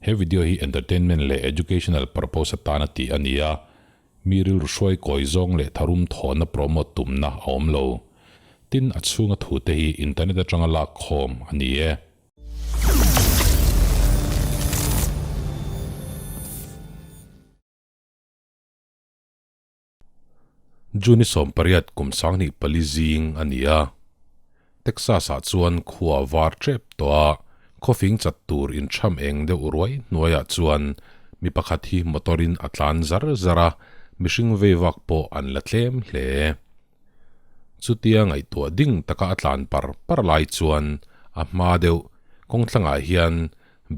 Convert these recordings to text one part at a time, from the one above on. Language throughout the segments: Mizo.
He video hi entertainment leh educational purpose atana tih a ni a, mi rilru hruai kawi zawng leh tharum thawhna promote tumna a awm lo. Tin, a chhunga thute hi internet atanga lak khawm a ni e. June 18 kum 24 zing a ni a. Texas-ah chuan khua var tep tawh a, khawfing chat tur intham eng deuh ruai hnuaiah chuan mi pakhat hi motor-in a tlan zar zar a, mihring vei vak pawh an la tlem hle. Chutia ngaihtuah ding taka a tlan par par lai chuan a hma deuh kawngthlangah hian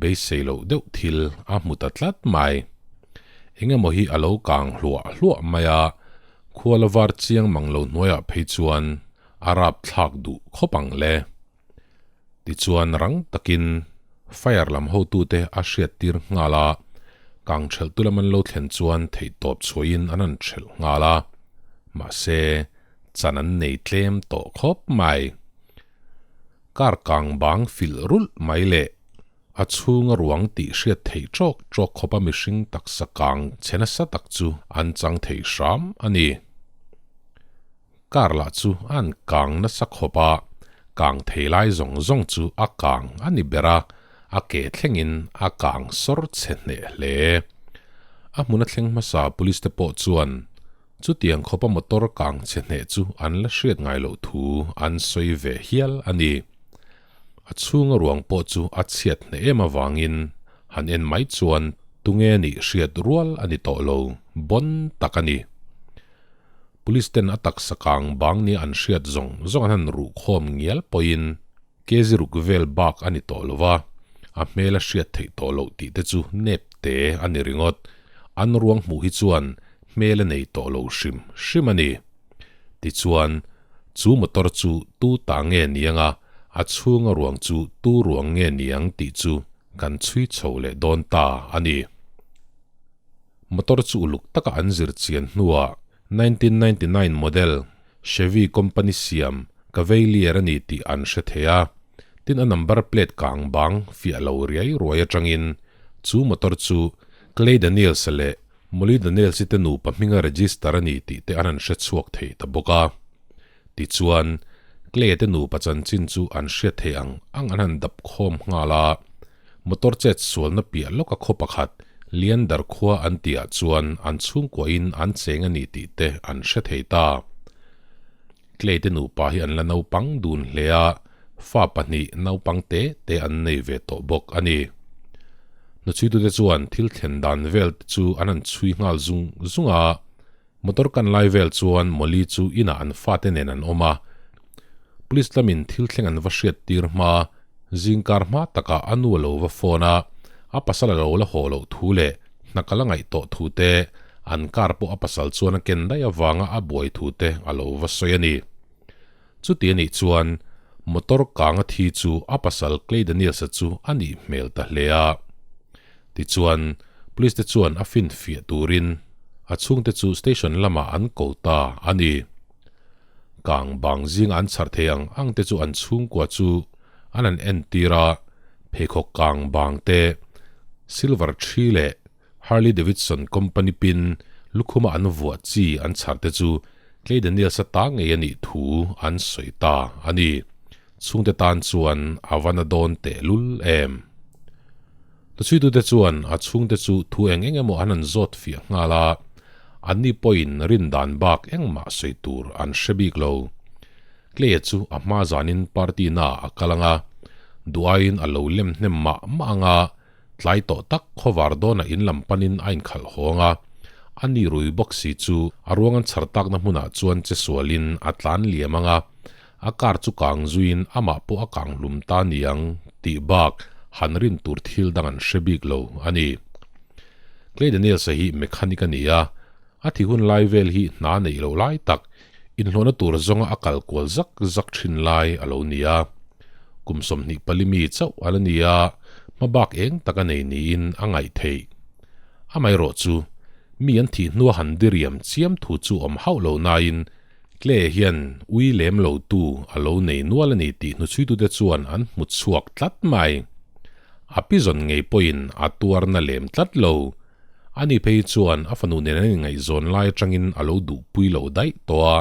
Beisei loh deuh thil a hmu ta tlat mai. Engemaw hi a lo kang hluah hluah mai a, khual a var chiang mang lo hnuaiah phei chuan a rap thlak duh khawp ang le. Tichuan rang takin fire lam hotute a hriattir nghal a, kang thelhtu lam an lo thlen chuan theihtawp chhuahin an han thelh nghal a, mahse chan an nei tlem tawh khawp mai. Kar kang bang filh rulh mai le. A chhunga ruang tih hriat theih tawk tawk khawpa mihring taksa kang chhe nasa tak chu an chang thei hram a ni. Kar lah chu an kang nasa khawp a, kang thei lai zawng zawng chu a kang a ni ber a, a ke thlengin a kang sawr chhe hneh hle. A hmun a thleng hmasa police te pawh chuan Chutiang khawpa motor kang chhe hneh chu an la hriat ngai loh thu an sawi ve hial a ni. A chhunga ruang pawh chu a chhiat hneh em avangin han en mai chuan tunge nih hriat rual a ni tawh lo, bon tak a ni. Police ten a taksa kang bang nia an hriat zawng zawng an han ruh khawm ngial pawhin kg ruk vel bak a ni tawh lo va, a hmel a hriat theih tawh loh tih te chu nep te a ni ringawt. An ruang hmuh hi chuan hmel a nei tawh lo hrim hrim a ni. Tichuan, chu motor chu tu ta nge niang a, a chhunga ruang chu tu ruang nge niang tih chu kan chhui chho leh dawn ta a ni. Motor chu uluk taka an zir chian hnuah 1999 model Chevy company siam Cavalier a ni tih an hre thei a, tin a number plate kang bang fiah lo riai ruai atangin chu motor chu Clay Daniels-a leh Molly Daniels-i te nupa hminga register a ni tih te an han hre chhuak thei ta bawk a. Tichuan, Clay-a te nupa chanchin chu an hriat thei ang ang an han dap khawm nghal a. Motor chet sualna piah lawka khaw pakhat, Leander khua an tihah chuan an chhungkuahin an cheng a ni tih te an hre thei ta. Clay te nupa hi an la naupang dun hle a, fa pahnih naupang te te an nei ve tawh bawk a ni. Hnuchhuitute chuan thil thlen dan vel te chu an han chhui nghal zung zung a, motor kan lai vel chuan Molly chu inah an fate nen an awm a. Police lamin thil thleng an va hriat tir hma, zingkar hma takah a nu a lo va phone a, a pasal a lo la haw loh thu leh hna kal a ngaih tawh thu te, an car pawh a pasal chuan a ken daih avanga a buai thu te a lo va sawi a ni. Chuti a nih chuan motor kanga thi chu a pasal Clay Daniels-a chu a nih hmel ta hle a. Tichuan, police te chuan a finfiah turin a chhungte chu station lamah an ko ta a ni. Kang bang zinga an chhar thei ang ang te chu an chhungkua chu an han entir a, pheikhawk kang bang te, silver thi leh Harley Davidson company pin lukhuma an vuah chi an chhar te chu Clay Daniels-a ta ngei a nih thu an sawi ta a ni. Chhungte tan chuan a va na dawn tehlul em. Hnuchhuitute chuan a chhungte chu thu eng eng emaw an han zawt fiah nghal a, anni pawhin rin dan bak engmah sawi tur an hre bik lo. Clay-a chu a hma zanin party naah a kal ang a, duhaiin a lo lem hnem mah mah ang a, tlai tawh tak khawvar dawnah in lam panin a inkhalh hawng a, a ni rui bawk si chu a ruang an chhar takna hmunah chuan che sualin a tlan liam ang a, A car chu kang zuiin amah pawh a kang hlum ta niang tih bak han rin tur thil dang an hre bik lo a ni. Clay Daniels-a hi mechanic a ni a, a thi hun lai vel hi hna neih loh lai tak, inhlawhna tur zawnga a kal kual zak zak thin lai a lo ni a. Kum 24 mi chauh a la ni a, hmabak eng tak a nei niin a ngaih theih. Amaherawh chu, mi an thih hnua han diriam chiam thu chu awm hauh lo nain, Clay hian ui lem lo tu a lo nei nual a ni tih hnuchhuitute chuan an hmu chhuak tlat mai. A pi zawn ngei pawhin a tuar na lem tlat lo. Ani phei chuan a fanu nen an inngaihzawn lai atangin a lo duhpui lo daih tawh a,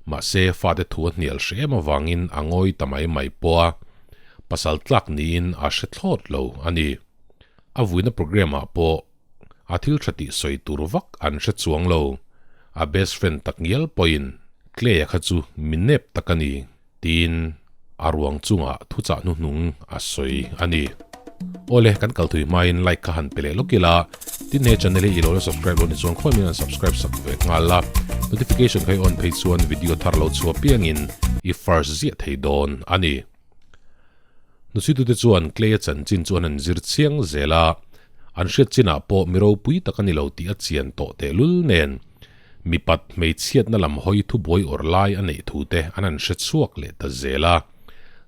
mahse fate thu a hnial hreh em avangin a ngawi ta mai mai pawh a, pasal tlak niin a hre thlawt lo a ni. A vuina programme ah pawh a thil tha tih sawi tur vak an hre chuang lo. A best friend tak ngial pawhin Clay-a kha chu mi nep tak a ni tiin a ruang chungah thuchah hnuhnung a sawi a ni. Awle, kan kal thui hmain like kha han pe leh lawk ila, tin he channel hi i lo la subscribe lo ni chuan khawi min han subscribe sak ve nghal la, notification kha i on phei chuan video thar lo chhuah piangin i first ziah thei dawn a ni. Hnuchhuitute chuan Clay-a chanchin chu an han zir chiang zel a, an hriat chinah pawh mi ropui tak a ni lo tih a chian tawh tehlul nen, mipat hmeichhiatna lam hawi thubuai awrh lai a neih thu te an han hre chhuak leh ta zel a,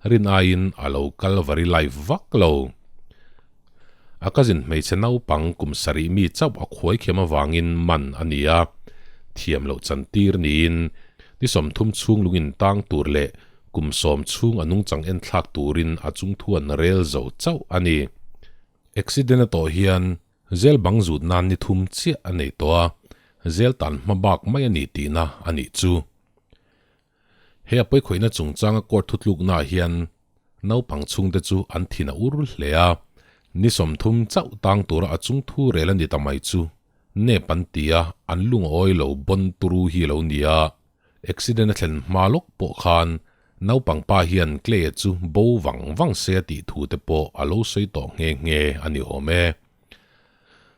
rin aiin a lo kal vari live vak lo. A cousin hmeichhe naupang kum sarih mi chauh a khuai khiam avangin man a ni a, thiam loh chantir niin ni 30 chhung lungin tang tur leh kum 10 chhung a nungchang enthlak turin a chungthuan rel zo chauh a ni. Accident a tawh hian Zel bang zut nan ni thum chiah a nei tawh a, zel tan hma bak mai a ni tihna a nih chu. He a pawikhawihna chungchanga court thutluknaah hian naupang chhungte chu an thin a ur hle a, ni 30 chauh tang tura a chung thu rel a ni ta mai chu nep an ti a, an lungawi lo bawn turu hi a lo ni a. Accident a thlen hma lawk pawh khan naupang pa hian Clay-a chu bo vang vang se a tih thu te pawh a lo sawi tawh nghe nghe a ni awm e.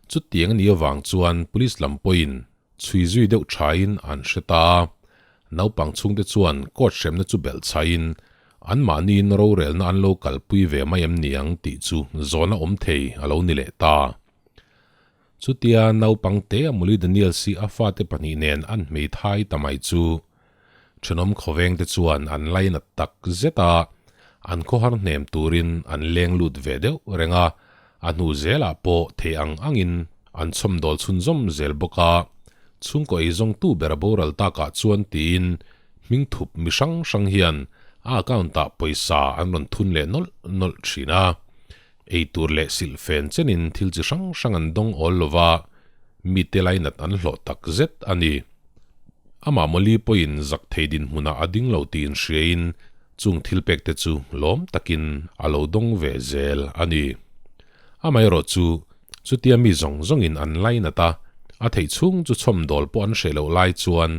Chutiang a nih avang chuan police lam pawhin chhui zui deuh thain an hre ta a, naupang chhungte chuan court hremna chu belh chhaiin anmahniin rorelna an lo kalpui ve mai em niang tih chu zawhna awm thei a lo ni leh ta. Chutia naupang te a Muli Daniels hi a fate pahnih nen an hmeithai ta mai chu thenawm khawveng te chuan an lainat tak zet a, an khawhar hnem turin an leng lut ve deuh reng a, a hnu zelah pawh thei ang angin an chhawmdawl chhunzawm zel bawk a, chhungkaw eizawngtu ber a boral takah chuan tiin hming thup mi hrang hrang hian a account-ah pawisa an rawn thun leh nawlh nawlh thin a. Ei tur leh silh fen chenin thil chi hrang hrang an dawng awl lo va, mite lainat an hlawh tak zet a ni. Amah Molly pawhin zak thei dinhmunah a ding lo tih inhriain chung thil pekte chu lawm takin a lo dawng ve zel a ni. Amaherawh chu, chutia mi zawng zawngin an lainat a, a theih chhung chu chhawmdawl pawh an hreh loh lai chuan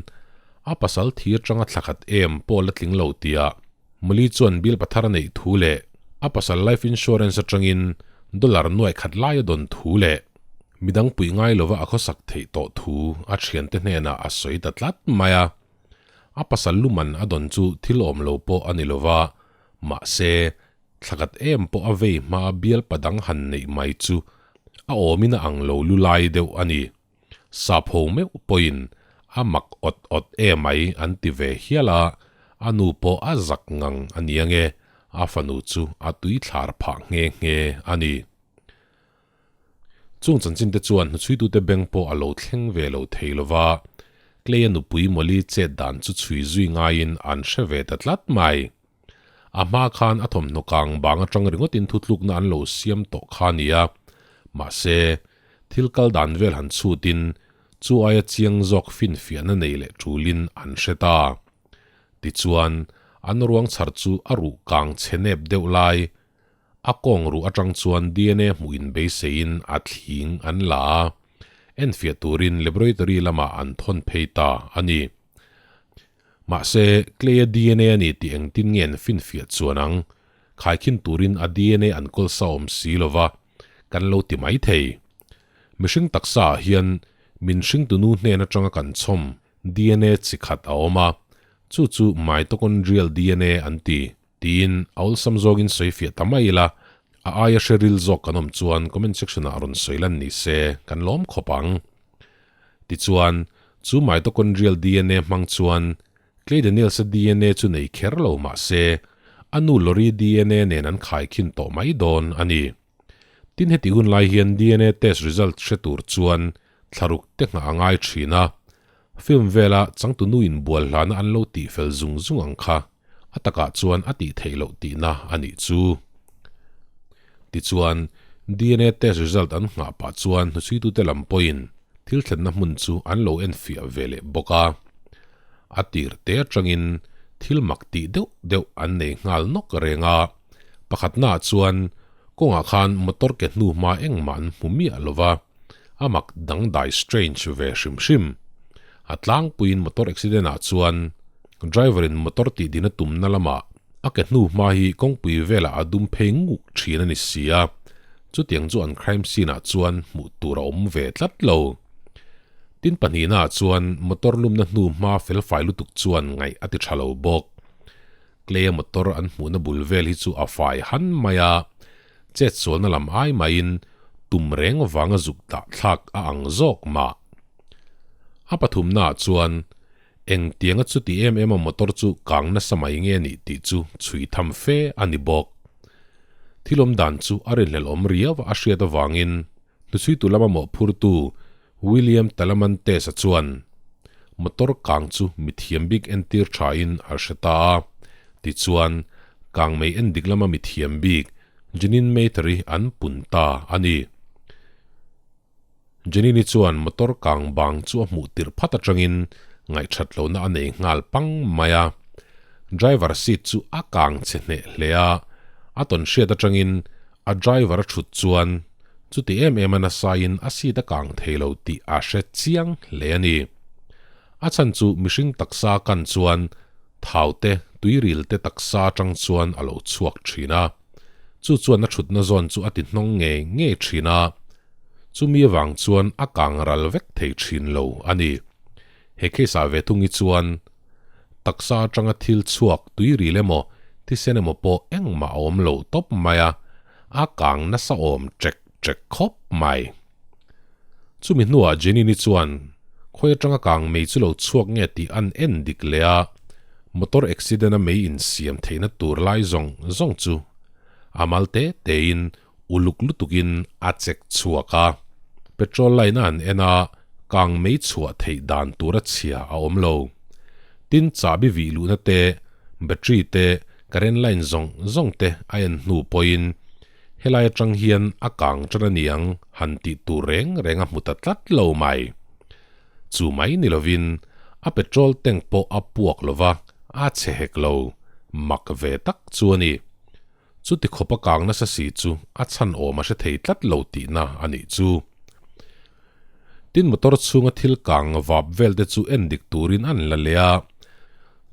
a pasal thir tanga thla khat em pawh la tling lo tia Molly chuan bill pathar a neih thu leh a pasal life insurance atangin dollar nuai khat lai a dawn thu leh midang puih ngai lova a khawsak theih tawh thu a thiante hnenah a sawi ta tlat mai a. A pasal luman a dawn chu thil awm lo pawh a ni lova, mahse, thlakhat em pawh a vei hmaa bial padang han neih mai chu a awmin a ang lo lu lai deuh a ni. Sap ho meuh pawhin a mak awt awt e mai an ti ve hial a, a nu pawh a zak ngang a ni ange, a fanu chu a tui thlar phah nghe nghe a ni. Chung chanchin te chuan hnuchhuitute beng pawh a lo thleng ve lo thei lo va, Clay-a nupui Molly chet dan chu chhui zui ngaiin an hre ve ta tlat mai. A hma khan a thawmhnaw kang bang atang ringawtin thutlukna an lo siam tawh kha a ni a, mahse, thil kal dan vel han chhutin chu aia chiang zawk finfiahna nei leh tulin an hre ta. Tichuan, an ruang chhar chu a ruh kang chhe nep deuh lai, a kawng ruh atang chuan DNA hmuh in beiseiin a thling an la a, enfiah turin laboratory lamah an thawn phei ta a ni. Mahse, Clay-a DNA a ni tih engtin nge an finfiah chuan ang? Khaikhin turin a DNA an kawl sa awm si lo va, kan lo ti mai thei. Mihring taksa ah hian min hringtunu hnen atanga kan chhawm DNA chi khat a awm a, chu chu mitochondrial DNA an ti, tiin a awlsam zawngin sawifiah ta mai ila, a aia hre ril zawk kan awm chuan comment section ah rawn sawi lan ni se kan lawm khawp ang. Tichuan, chu mitochondrial DNA hmang chuan Clay Daniels-a DNA chu nei kher lo mah se, a nu Lori DNA nen an khaikhin tawh mai dawn a ni. Tin heti hun lai hian DNA test result hre tur chuan thlaruk te nghah a ngai thin a, film vela changtunu inbual hlana an lo tihfel zung zung ang kha a takah chuan a tih theih loh tihna a nih chu. Tichuan, DNA test result an nghah pah chuan hnuchhuitute lam pawhin thil thlenna hmun chu an lo enfiah ve leh bawk a. A tir te atangin thil mak tih deuh deuh an nei nghal nawk reng a. Pakhatnaah chuan kawngah khan motor ke hnu hma engmah an hmu miah lo va, a mak dangdai strange ve hrim hrim. A tlangpuiin motor accident ah chuan driver in motor tihdin a tumna lamah a ke hnu hma hi kawngpui velah a dum phei nguk thin a ni si a, chutiang chu an crime scene ah chuan hmuh tur a awm ve tlat lo. Tin pahnihna ah chuan motor lumna hnu hma felfai lutuk chuan ngaih a ti tha lo bawk. Clay-a motor an hmuhna bul vel hi chu a fai han mai a, chet sualna lam ai maiin tum reng vanga zuk dah thlak a ang zawk mah. A pathumnaah chuan engtianga chuti em em a motor chu kang nasa mai nge nih tih chu chhui tham fe a ni bawk. Thil awm dan chu a rinhlelh awm riau a hriat avangin hnuchhuitu lama mawhphurtu William Talamantes-a chuan motor kang chu mithiam bik entir thain a hre ta a, tichuan kangmei endik lama mithiam bik Jeanine Mather-i an pun ta a ni. Jeanine-i chuan motor kang bang chu a hmuh tirh phat atangin ngaihthat lohna a nei nghal pang mai a. Driver seat chu a kang chhe hneh hle a, a tawn hriat atangin A driver a thut chuan chuti em em a nasain a seat a kang thei lo tih a hre chiang hle a ni. A chhan chu mihring taksa kan chuan thau te, tuiril te taksa atang chuan a lo chhuak thin a. Chu chuan a thutna zawn chu a ti hnawng ngei ngei thin a, chumi avang chuan a kang ral vek thei thin lo a ni. He case ah ve thung hi chuan taksa atanga thil chhuak tuiril emaw thisen emaw pawh engmah a awm lo tawp mai a, a kang nasa awm ṭek ṭek khawp mai. Chumi hnuah Jenny-ni chuan khawi atanga kang mei chu lo chhuak nge tih an en dik leh a, motor accident a mei insiam theihna tur lai zawng zawng chu a mal te tein uluk lutukin a chek chhuak a. Petrol line a an en a, kang mei chhuah theih dan tura chhia a awm lo. Tin, chahbi vih luhna te, battery te, current line zawng zawng te a en hnu pawhin helai atang hian a kang tan a niang han tih tur reng reng a hmu ta tlat lo mai. Chu mai ni lovin a petrol tank pawh a puak lova, a chhe hek lo. Mak ve tak chu a ni. Chuti khawp a kang nasa si chu a chhan awm a hre thei tlat lo tihna a nih chu. Tin motor chhunga thil kang vap vel te chu en dik turin an la leh a,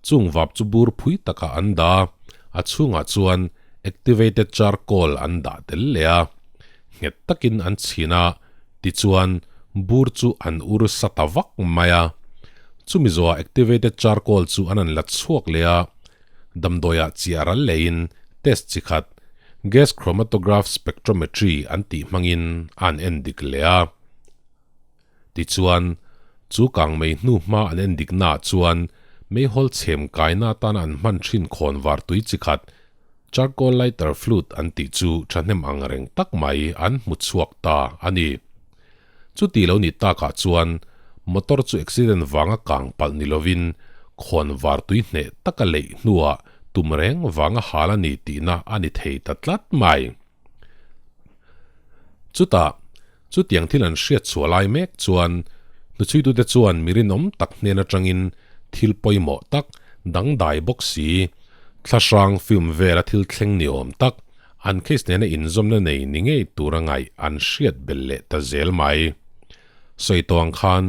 chung vap chu bur phui takah an dah a, a chhungah chuan activated charcoal an dah tel leh a, nghet takin an chhin a, tichuan bur chu an ur sa ta vak mai a. Chumi zawhah activated charcoal chu an an la chhuak leh a, Damdawiah chiah ral leiin test chi khat Gas Chromatograph Spectrometry an tih hmangin a an en dik leh a. Tichuan, chu kang mei hnu hma an en diknaah chuan meihawl chhem kaina atana an hman thin khawn var tui chi khat Charcoal Lighter Fluid an tih chu thahnem ang reng tak mai an hmu chhuak ta a ni. Chuti lo ni takah chuan motor chu accident vanga kang palh ni lovin khawn var tui hneh taka leih hnuah tum reng vanga hal a ni tihna a ni thei ta tlat mai. Chutah, chutiang thil an hriat chhuah lai mek chuan hnuchhuitute chuan mi rinawm tak hnen atangin thil pawimawh tak dangdai bawk si, thlahrang film vela thil thleng ni awm tak, An case nena inzawmna nei ni ngei tura ngaih an hriat belh leh ta zel mai. Sawi tawh ang khan,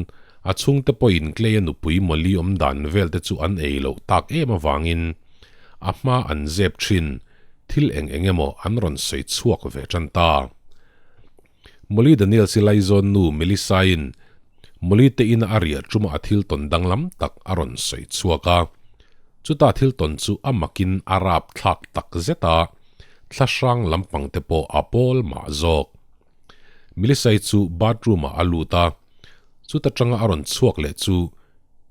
a chhungte pawhin Clay-a nupui Molly awm dan vel te chu an ei loh tak em avangin a hma an zep thin thil eng eng emaw an rawn sawi chhuak ve tan ta. Molly Daniels-i laizawn nu Melissa-in Molly te ina a riah ṭuma a thil tawn danglam tak a rawn sawi chhuak a. Chuta thil tawn chu a makin a rap thlak tak zet a, thla hrang lampang te pawh a pawl mah zawk. Melissa-i chu bathroom-ah a lut a, chuta ṭanga a rawn chhuak leh chu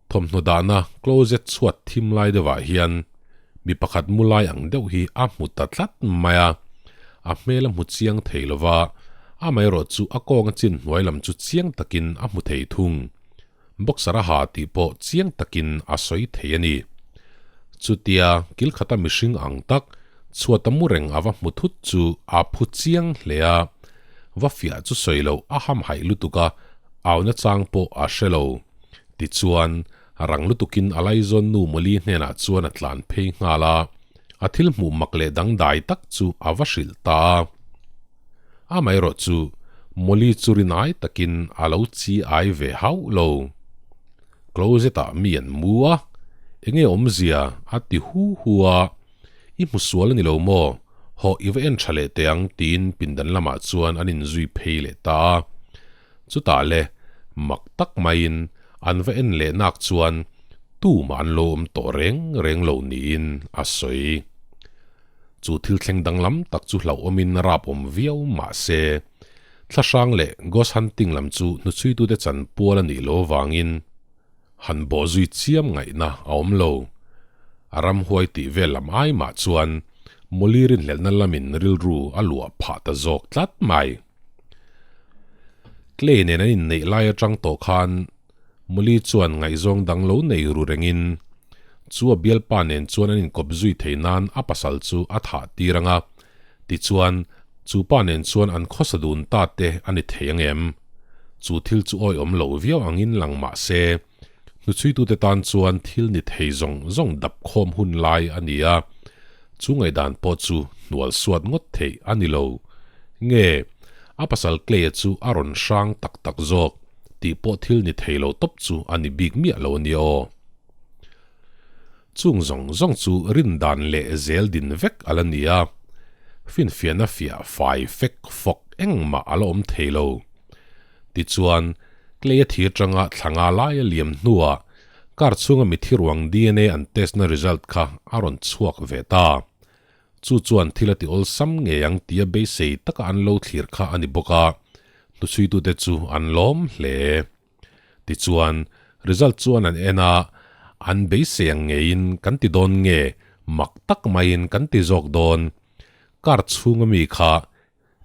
thawmhnaw dahna closet chhuat thim lai deuhah hian mi pakhat mu lai ang deuh hi a hmu ta tlat mai a, a hmel a hmu chiang thei lo va, amaherawh chu a kawnga chin hnuai lam chu chiang takin a hmu thei thung. Boxer a ha tih pawh chiang takin a sawi thei a ni. Chutia kil khata mihring ang tak, Chhuata mu reng a va hmu thut chu a phu chiang hle a, va fiah chu sawi loh a hamhaih lutuk a, auna chang pawh a hre lo. Tichuan, rang lutukin a laizawn nu Molly hnenah chuan a tlan phei nghal a, a thil hmuh mak leh dangdai tak chu a va hrilh ta a. Amaherawh chu Molly chu rinai takin a lo chi ai ve hauh lo. Closet-ah mi an mu a, enge awmzia a ti hu hu a, I hmu sual a ni lo maw? Hawh i va en tha leh teh ang tiin pindan lamah chuan an inzui phei leh ta a. Chutah le, mak tak maiin an va en leh nak chuan tumah an lo awm tawh reng reng lo niin a sawi. Chu thil thleng danglam tak chu hlauhawmin rap awm viau mah se, thlahrang leh ghost hunting lam chu hnuchhuitute chan pual a nih loh avangin han bawhzui chiam ngaihna a awm lo. A ramhuai tih vel lam ai mah chuan Molly rinhlelhna lamin rilru a luah phah ta zawk tlat mai. Clay nen an inneih lai atang tawh khan Molly chuan ngaihzawng dang lo nei ru rengin chu a bialpa nen chuan an inkawp zui thei nan a pasal chu a thah tir ang a, tichuan chu pa nen chuan an khawsa dun ta te a ni thei ang em? Chu thil chu awihawm lo viau angin lang mah se, hnuchhuitute tan chuan thil ni thei zawng zawng dap khawm hun lai a ni a, chu ngaihdan pawh chu hnual suat ngawt theih a ni lo. Nge, a pasal Clay-a chu a rawn hrang tak tak zawk tih pawh thil ni thei lo tawp chu a ni bik miah lo a nia aw. Chung zawng zawng chu rindan leh zel din vek a la ni a, finfiahna fiah fai fek fawk engmah a la awm thei lo. Tichuan, Clay-a thir tanga thla nga lai a liam hnuah car chhunga mithi ruang dna an test na result kha a rawn chhuak ve ta. Chu chuan thil a ti awlsam ngei ang tia beisei taka an lo thlir kha a ni bawk a, hnuchhuitute chu an lawm hle. Tichuan, result chuan an en a, an beisei ang ngeiin kan ti dawn nge, mak tak maiin kan ti zawk dawn. Car chhunga mi kha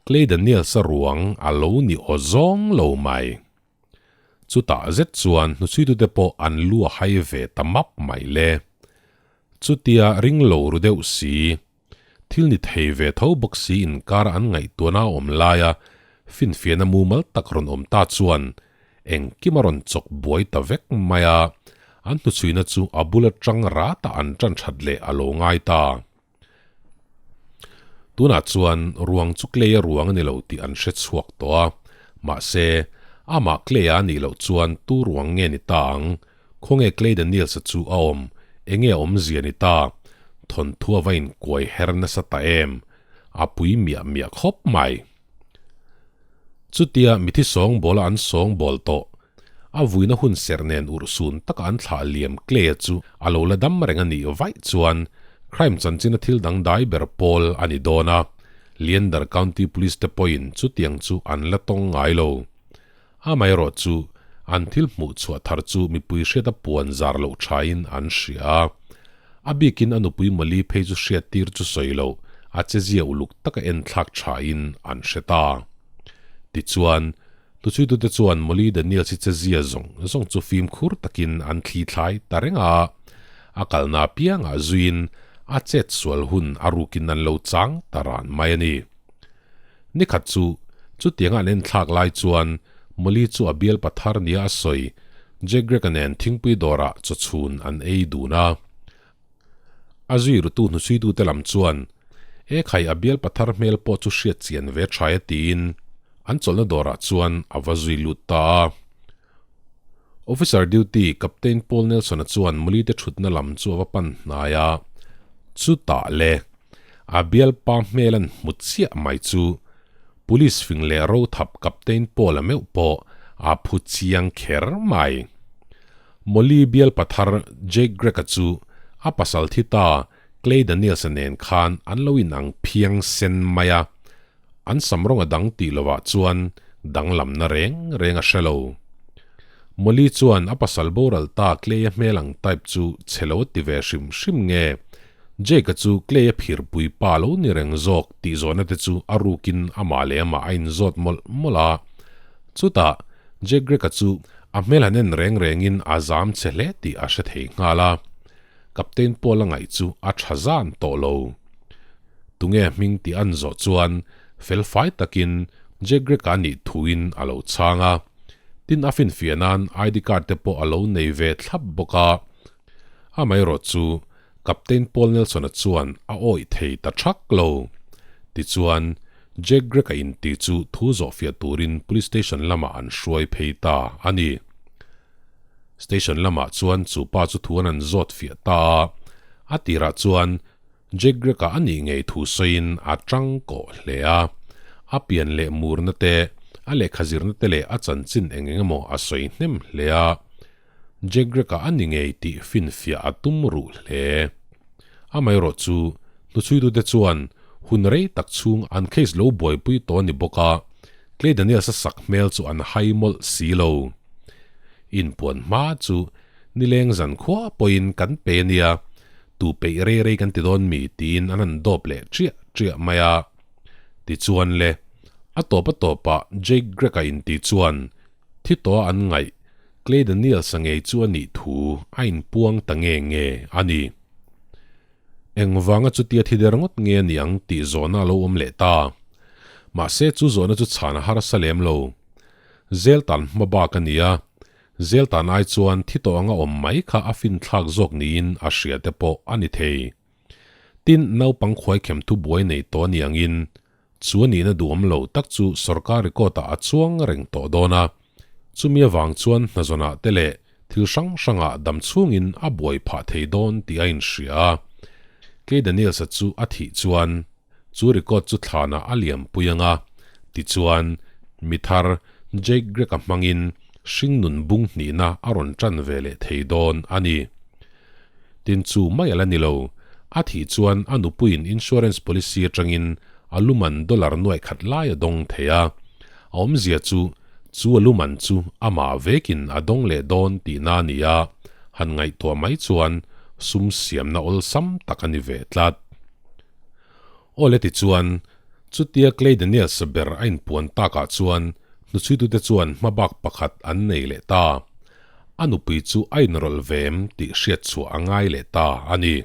Clay Daniels-a ruang a lo ni aw zawng lo mai. Chutah zet chuan hnuchhuitute pawh an lu a hai ve ta map mai le. Chutia ring lo ru deuh si, thil ni thei ve tho bawk si inkar an ngaihtuahna a awm laia finfiahna mumal tak rawn awm ta chuan engkim a rawn chawk buai ta vek mai a, an hnuchhuina chu a bul atang ratah an tan that leh a lo ngai ta. Tunah chuan ruang chu Clay-a ruang a ni lo tih an hre chhuak tawh a, mahse, amah Clay-a a nih loh chuan tu ruang nge ni ta ang? Khawnge Clay Daniels-a chu a awm? Enge a awmzia ni ta? Thawnthu a va inkuai her nasa ta em? A pui miah miah khawp mai. Chutia mithi sawngbawl a an sawngbawl tawh, A vuina hun serh nen urhsun taka an thlah liam Clay-a chu a lo la dam reng a nih vaih chuan crime chanchina thil dangdai ber pawl a ni dawn a, Leander County Police te pawhin chutiang chu an la tawng ngai lo. Amaherawh chu an thil hmuh chhuah thar chu mipui hriata puan zar loh thain an hria a. A bikin a nupui Molly phei chu hriattir chu sawi loh a chezia uluk taka enthlak thain an hre ta. Tichuan, Tuchhuitute chuan Molly Daniels hi chezia zawng zawng chu fimkhur takin an thli thlai ta reng a, a kalna apiangah zuiin a chet sual hun a rukin an lo chang ta ran mai a ni. Nikhat chu, chutianga an enthlak lai chuan Molly chu a bial pathar nia a sawi Jack Greg-a nen thingpui dawrah chawchhun an ei dun a. A zui rutu hnuchhuitute lam chuan, E khai, a bial pathar hmel pawh chu hriat chian ve tha e tiin an chawlhna dawrah chuan a va zui lut ta a. Officer duty Captain Paul Nelson-a chuan Molly-te thutna lam chu a va pan hnai a, chutah le, a bialpa hmel an hmu chiah mai chu Police fing leh rothap Captain Paul-a meuh pawh a phu chiang kher mai. Molly bial pathar Jake Gregg-a chu a pasal thi ta Clay Daniels-a nen khan an lo inang phiang sen mai a, an sam rawng a dang tih lovah chuan danglamna reng reng a hre lo. Molly chuan a pasal boral ta Clay-a hmel ang type chu chhe lo a ti ve hrim hrim nge, Jake-a chu Clay-a phirpui pa lo ni reng zawk tih zawhna te chu a rukin amah leh amah a inzawt mawlh mawlh a. Chutah, Jake Gregg-a chu A hmel han en reng rengin a zam che hle tih a hre thei nghal a, Captain Paul-a ngaih chu a tha zan tawh lo. Tunge hming tih an zawh chuan fel fai takin Jack Greg-a nih thuin a lo chhang a. Tin a finfiah nan ID card te pawh a lo nei ve thlap bawk a. Amaherawh chu Captain Paul Nelson-a chuan a awih thei ta thak lo. Tichuan Jack Greg-a inti chu thu zawhfiah turin Police Station lamah an hruai phei ta a ni. Station lamah chuan chu pa chu thu an an zawt fiah ta a, a tirah chuan Jack Greg-a a nih ngei thu sawiin a tang kawh hle a. A pian leh murna te, a lehkha zirna te leh a chanchin eng eng emaw a sawi hnem hle a. Jack Greg-a a ni ngei tih finfiah a tum ruh hle. Amaherawh chu, hnuchhuitute chuan hun rei tak chhung an case lo buaipui tawh a ni bawk a, Clay Daniels-a sak hmel chu an hai mawlh si lo. Inpuan hma chu nileng zan khua pawhin kan pe a nia, tu peih rei rei kan ti dawn mi tiin an han dawp leh chiah chiah mai a. Tichuan le, a tawp a tawpah Jake Gregg-a inti chuan thi tawha an ngaih Clay Daniels-a ngei chu a nih thu a inpuang ta nge nge a ni. Engvanga chutia thi der ngawt nge a ni ang tih zawhna a lo awm leh ta. Mahse chu zawhna chu chhan a harsa lem lo. Zel tan hma bak a ni a, zel tan ai chuan thi tawh anga awm mai kha a finthlak zawk niin a hria te pawh a ni thei. Tin, naupang khuaikhem thu buai nei tawh a ni angin Chu a nihna duhawm lo tak chu sorkar record-ah a chuang reng tawh dawn a, chumi avang chuan hnazawnah te leh thil hrang hrangah dam chhungin a buai phah thei dawn tih a inhria a. Kay Daniels-a chu a thih chuan chu record chu thlanah a liampui ang a, tichuan mi thar Jake Gregg-a hmangin hringnun bung hnihna a rawn tan ve leh thei dawn a ni. Tin chu mai a la ni lo. A thih chuan a nupuiin insurance policy atangin a luman dollar nuaih khat lai a dawng thei a. A awmzia chu, chu a luman chu amah vekin a dawng leh dawn tihna a ni a, han ngaihtuah mai chuan sum siamna awlsam tak a ni ve tlat. Awle tichuan, chutia Clay Daniels ber a inpuan takah chuan hnuchhuitute chuan hmabak pakhat an nei leh ta. A nupui chu a inrawlh ve em tih hriat chhuah a ngai leh ta a ni.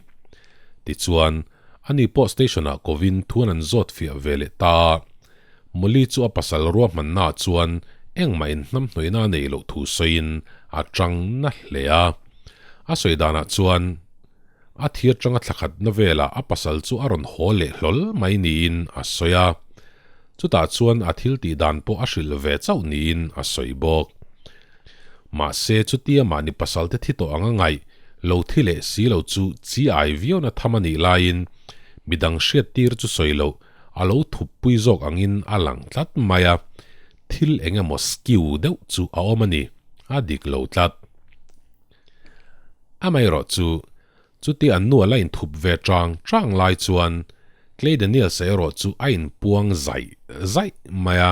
Tichuan, ani pawh station-ah kovin thuan an zawt fiah ve leh ta a. Molly chu a pasal ruahmannaah chuan engmah inhnamhnawihna a neih loh thu sawiin a chang na hle a. A sawi danah chuan, A thi atanga thla khatna velah a pasal chu a rawn haw leh hlawl mai niin a sawi a. Chutah chuan a thil tih dan pawh a hrilh ve chauh niin a sawi bawk. Mahse chutia mahni pasal te thi tawh anga ngaih lo thi leh si lo chu chi ai viauna tham a nih laiin midang hriat tir chu sawi loh a lo thup pui zawk angin a lang tlat mai a, thil eng emaw skew deuh chu a awm a ni, a dik lo tlat. Amaherawh chu, chuti an nu a la inthup ve chang chang lai chuan Clay Daniels-a erawh chu a inpuang zaih zaih mai a.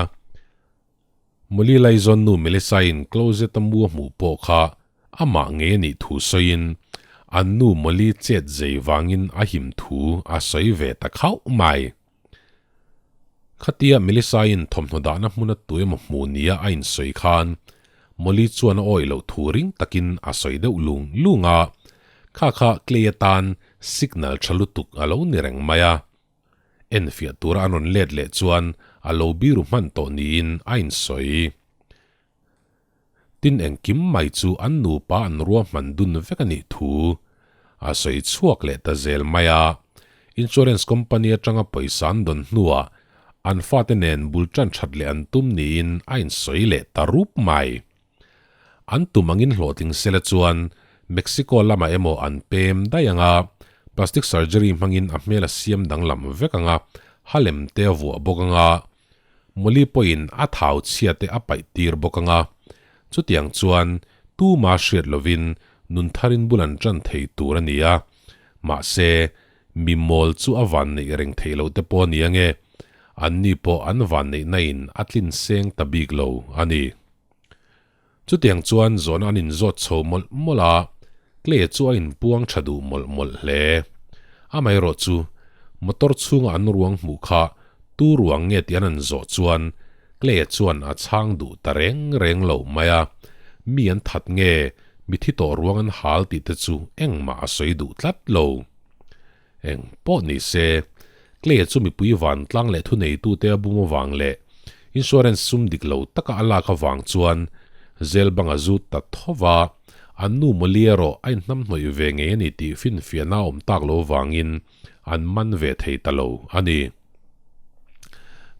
Molly Laizawn nu Melissa-in closet-a mu a hmuh pawh kha amah ngei a nih thu sawiin an nu Molly chet zei vangin a him thu a sawi ve ta khauh mai. Khatia Melissa-in thawmhnaw dahna hmuna tu emaw hmuh nia a insawi khan Molly chuan a awih loh thu ring takin a sawi deuh lung lung a, kha kha Clay atan signal tha lutuk a lo ni reng mai a. Enfiah tura an rawn let leh chuan a lo biru hman tawh niin a insawi. Tin engkim mai chu an nupa an ruahman dun vek a nih thu a sawi chhuak leh ta zel mai a. Insurance company atanga pawisa an dawn hnuah an fate nen bul tan that leh an tum niin a insawi leh ta rup mai. An tum angin hlawhtling sela chuan Mexico lamah emaw an pem daih ang a, plastic surgery hmangin a hmel a siam danglam vek ang a, halem te a vuah bawk ang a, Mawli pawhin a thau chhia te a paih tir bawk ang a, chutiang chuan tuma hriat lovin nun tharin bul an tan thei tur a ni a, mahse mi mawl chu a vanneih reng theih loh te pawh a ni ange, anni pawh an vanneihna in a tlin seng ta bik lo a ni. Chutiang chuan zawhna an inzawt chho mawlh mawlh a, Clay chu a inpuang tha duh mawlh mawlh hle. Amaherawh chu, motor chhunga an ruang hmuh kha tu ruang nge tih an han zawh chuan Clay chuan a chhang duh ta reng reng lo mai a, mi an that nge, mi thi tawh ruang an hal tih te chu engmah a sawi duh tlat lo. Eng pawh ni se, Clay chu mipui vantlang leh thuneitute a bum avang leh insurance sum dik lo taka a lak avang chuan zel bang a zut ta tho va, an nu Molly erawh a inhnamhnawih ve ngei a ni tih finfiahna a awm tak lo vangin an man ve thei ta lo a ni.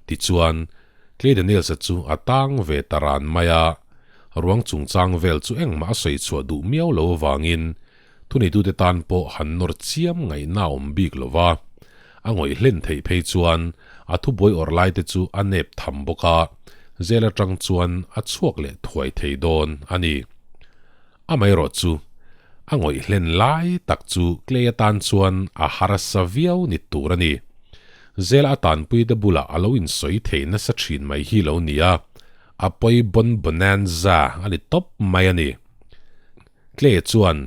Tichuan, Clay Daniels-a chu a tang ve ta ran mai a, ruang chungchang vel chu engmah a sawi chhuah duh miau lo avangin Thuneitute tan pawh han nawr chiam ngaihna a awm bik lo va, a ngawih hlen theih phei chuan a thubuai awrh lai te chu a nep tham bawk a, zel atang chuan a chhuak leh thuai thei dawn a ni. Amaherawh chu, a ngawih hlen lai tak chu Clay atan chuan a harsa viau ni tur a ni. Zela a tanpuite bulah a lo insawi thei nasa thin mai hi lo ni a, a pawi bon bonanza a ni tawp mai a ni. Clay chuan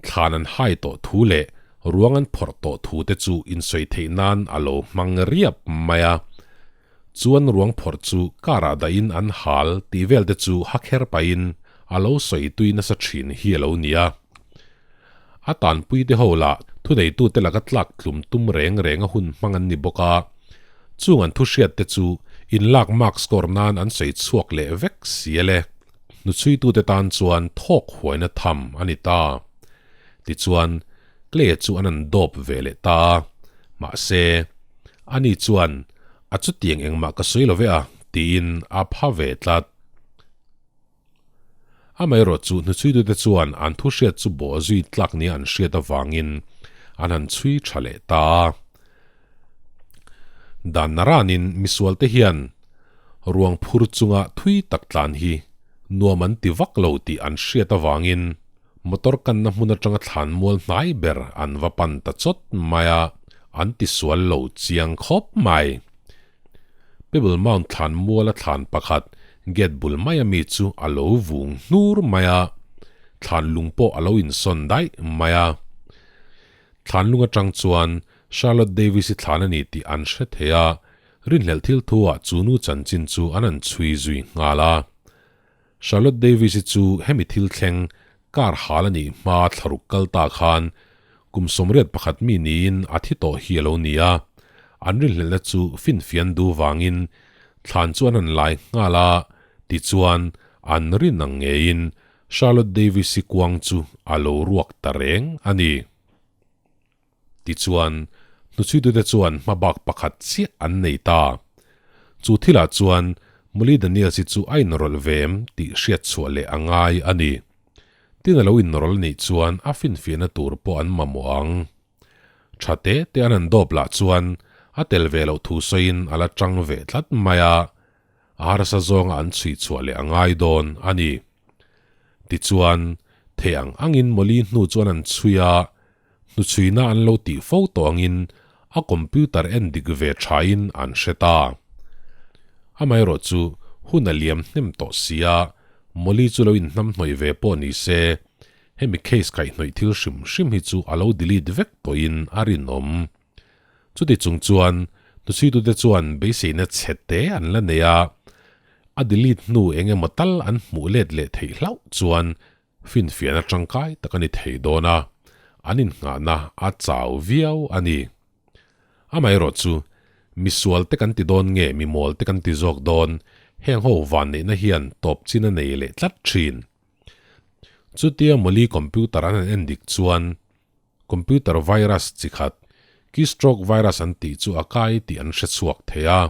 thlan an hai tawh thu leh ruang an phawrh tawh thu te chu insawi theih nan a lo hmang riap mai a. Chuan ruang phawrh chu car ah dahin an hal tih vel te chu ha kher pahin a lo sawi tui nasa thin hi a lo ni a. A tanpui te ho lah thuneitute laka tlak tlum tum reng reng a hun hmang an ni bawk a. Chung an thu hriat te chu inlak mark score nan an sawi chhuak leh vek si a le. Hnuchhuitute tan chuan thawk huaina tham a ni ta. Tichuan, Clay chu an an dawp ve leh ta a. Mahse, ani chuan, A chutiang engmah ka sawi lo ve a, tiin a pha ve tlat. Amaherawh chu hnuchhuitute chuan an thu hriat chu bawh zui tlak nia an hriat avangin an han chhui tha leh ta a. Dan naranin misualte hian ruang phur chunga thui tak tlan hi nuam an ti vak lo tih an hriat avangin motor kanna hmun atanga thlan mual hnai ber an va pan ta chawt mai a, an ti sual lo chiang khawp mai. Pebble Mount thlan muala thlan pakhat gate bul maia mi chu a lo vung hnur mai a, thlan lung pawh a lo insawn daih mai a. Thlan lung atang chuan Charlotte Davis-i thlan a ni tih an hre thei a, rinhlelh thil thu-ah chu nu chanchin chu an han chhui zui nghal a. Charlotte Davis-i chu hemi thil thleng kar hal a nih hma thlaruk kal ta khan kum 81 mi niin a thi tawh hi a lo ni a, an rinhlelhna chu finfian du vangin thlan chu an han lai nghal a, tichuan an rin ang ngeiin Charlotte Davis-i kuang chu a lo ruak ta reng a ni. Tichuan, hnuchhuitute chuan hmabak pakhat chiah an nei ta. Chu thilah chuan Molly Daniels-i chu a inrawlh ve em tih hriat chhuah leh a ngai a ni. Tin a lo inrawlh a nih chuan a finfiahna tur pawh an mamawh ang. Tha te te an han dawp lah chuan a tel ve loh thu sawiin a la tang ve tlat mai a, a harsa zawnga an chhui chhuah leh a ngai dawn a ni. Tichuan, thei ang angin Molly hnu chuan an chhui a, Hnuchhuina an lo tih fo tawh angin a computer en dik ve thain an hre ta. Amaherawh chu hun a liam hnem tawh sia, Molly chu lo inhnamhnawih ve pawh ni se, hemi case kaihhnawih thil hrim hrim hi chu a lo delete vek tawhin a rinawm. Chuti chung chuan hnuchhuitute chuan beiseina chhe te an la nei a, a delete hnu eng emaw tal an hmuh let leh theih hlauh chuan Finfiahna tangkai tak a ni thei dawn a, an innghahna a chau viau a ni. Amaherawh chu, misual te kan ti dawn nge mimawl te kan ti zawk dawn, heng ho vanneihna hian tawp chin a nei leh tlat thin. Chutia Molly computer an han en dik chuan, computer virus chi khat, keystroke virus an tih chu a kai tih an hre chhuak thei a.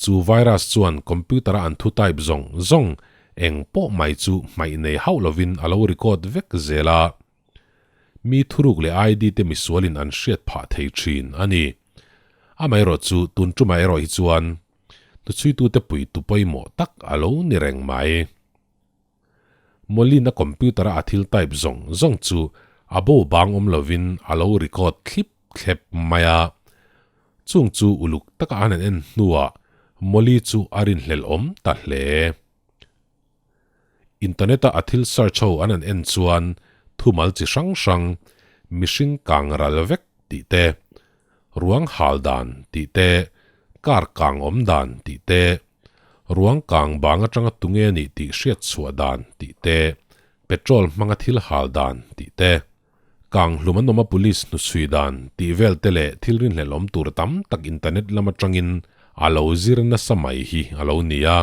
Chu virus chuan computer-a an thu type zawng zawng eng pawh mai chu hmaih nei hauh lovin a lo record vek zel a. Mi thuruk leh ID te misualin an hriat phah thei thin a ni. Amaherawh chu tun tumah erawh hi chuan hnuchhuitute puitu pawimawh tak a lo ni reng mai. Molin a computer-a a thil type zawng zawng chu a bo bang awm lovin a lo record thlip thlep mai a. Chung chu uluk taka an han en hnuah Molly chu a rinhlelh awm ta hle. Internet-a a thil search ho an han en chuan thumal chi hrang hrang, mihring kang ral vek tih te, ruang hal dan tih te, car kang awm dan tih te, Ruang kang bang atanga tunge a nih tih hriat chhuah dan tih te, petrol hmanga thil hal dan tih te, Kang hlum an awm a police hnuchhui dan tih vel te leh thil rinhlelh awm tur tam tak internet lam atangin a lo zir nasa mai hi a lo ni a.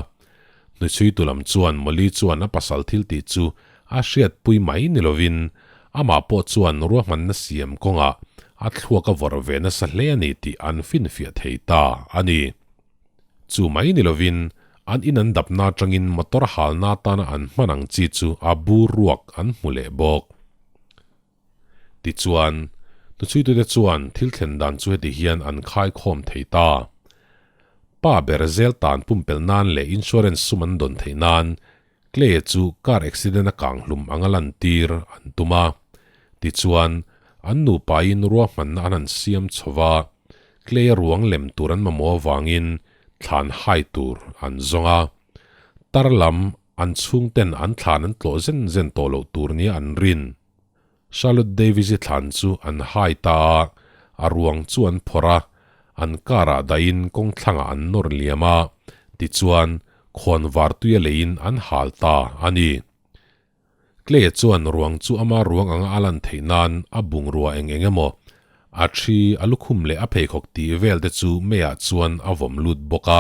Hnuchhui tu lam chuan Molly chuan a pasal thil tih chu a hriatpui mai ni lovin amah pawh chuan ruahmanna siam kawngah a thluak a vawrh ve nasa hle a ni tih an finfiah thei ta a ni. Chu mai ni lovin an in an dapna atangin motor halna atana an hman ang chi chu a bur ruak an hmu leh bawk. Tichuan, hnuchhuitute chuan thil thlen dan chu heti hian an khaikhawm thei ta. Pa ber zel tan pumpelh nan leh insurance sum an dawn theih nan Clay-a chu car accident a kang hlum anga lantir an tum a. Tichuan, an nupain ruahmanna an han siam chho va, Clay-a ruang lem tur an mamawh avangin thlan hai tur an zawng a. Tar lam an chhungten an thlan an tlawh zen zen tawh loh tur nia an rin. Charlotte Davis-i thlan chu an hai ta a, a ruang chu an phawrh a, an car-ah dahin kawng thlangah an nawr liam a, tichuan khawn var tuia leiin an hal ta a ni. Clay-a chuan ruang chu ama ruang anga a lan theih nan a bungrua eng eng emaw, a thi, a lukhum leh a pheikhawk tih vel te chu meiah chuan a vawm lut bawk a.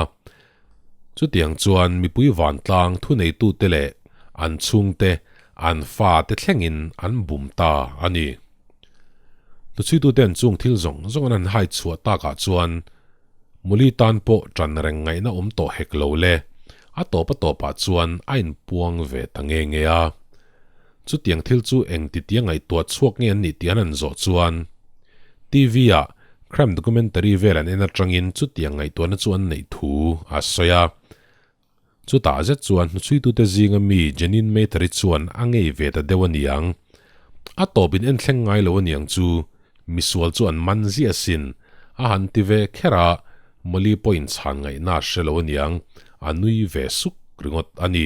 Chutiang chuan mipui vantlang thuneitute leh an chhungte, an fate thlengin an bum ta a ni. Hnuchhuituten chung thil zawng zawng an han hai chhuah takah chuan Muli tan pawh ṭan reng ngaihna awm tawh hek lo le, a tawp a tawpah chuan a inpuang ve ta nge nge a. Chutiang thil chu eng titia ngaihtuah chhuak nge an nih tih an han zawh chuan TV-ah crime documentary vel an en atangin chutiang ngaihtuahna chu an neih thu a sawi a. Chutah zet chuan hnuchhuitute zinga mi Jeanine Mather-i chuan a ngei ve ta deuh a niang. A tawpin en thleng ngai lo a niang chu, misual chu an man ziah asin, a han ti ve kher a, Molly pawhin chhan ngaihna a hre lo a niang, a nui ve suk ringawt a ni.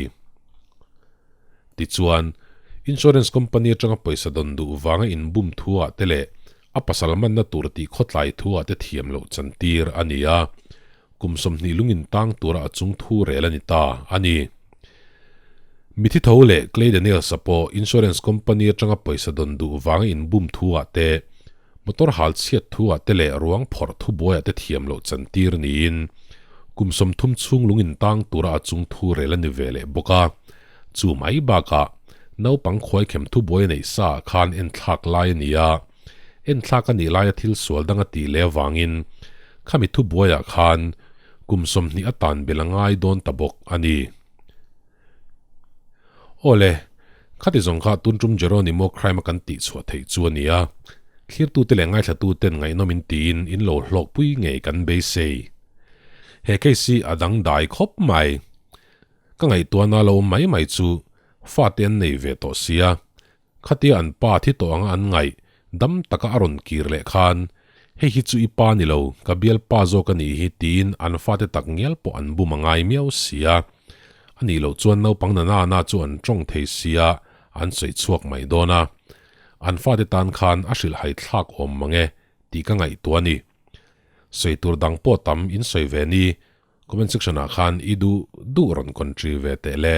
Tichuan, insurance company atanga pawisa dawn duh vanga inbum thu ah te leh a pasal manna tur tih khawtlai thu ah te thiam loh chantir a ni a, kum 20 lungin tang tura a chung thu rel a ni ta a ni. Mithi tho leh Clay Daniels-a pawh insurance company atanga pawisa dawn duh vanga inbum thu ah te, motor hal chhiat thu ah te leh ruang phawrh thu buai ah te thiam loh chantir niin kum 30 chhung lungin tang tura a chung thu rel a ni ve leh bawk a. Chu mai bakah naupang khuaikhem thu buai a neih sa ah khan enthlak lai a ni a, enthlak a nih laia thil sual dang a tih leh avangin khami thu buaiah khan kum 20 atan bel a ngai dawn ta bawk a ni. Awle, khati zawng kha tun tum Jeronimo crime a kan tih chhuah theih chu a ni a, thlirtute leh ngaithlatuten ngaihnawm in tiin in lo hlawkpui ngei kan beisei. He case hi a dangdai khawp mai. Ka ngaihtuahna lo awm mai mai chu fate an nei ve tawh sia, khatia an pa thi tawh anga an ngaih dam taka a rawn kir leh khan hei hi chu i pa ni lo, ka bialpa zawk a nih hi tiin an fate tak ngial pawh an bum a ngai miau sia. A nih loh chuan naupang na na chu an tawng thei sia an sawi chhuak mai dawn a. An fate tan khan a hrilhhai thlak awm mang e tih ka ngaihtuah a ni. Sawi tur dang pawh tam in sawi ve ni. Comment section ah khan i duh duh rawn country ve teh le.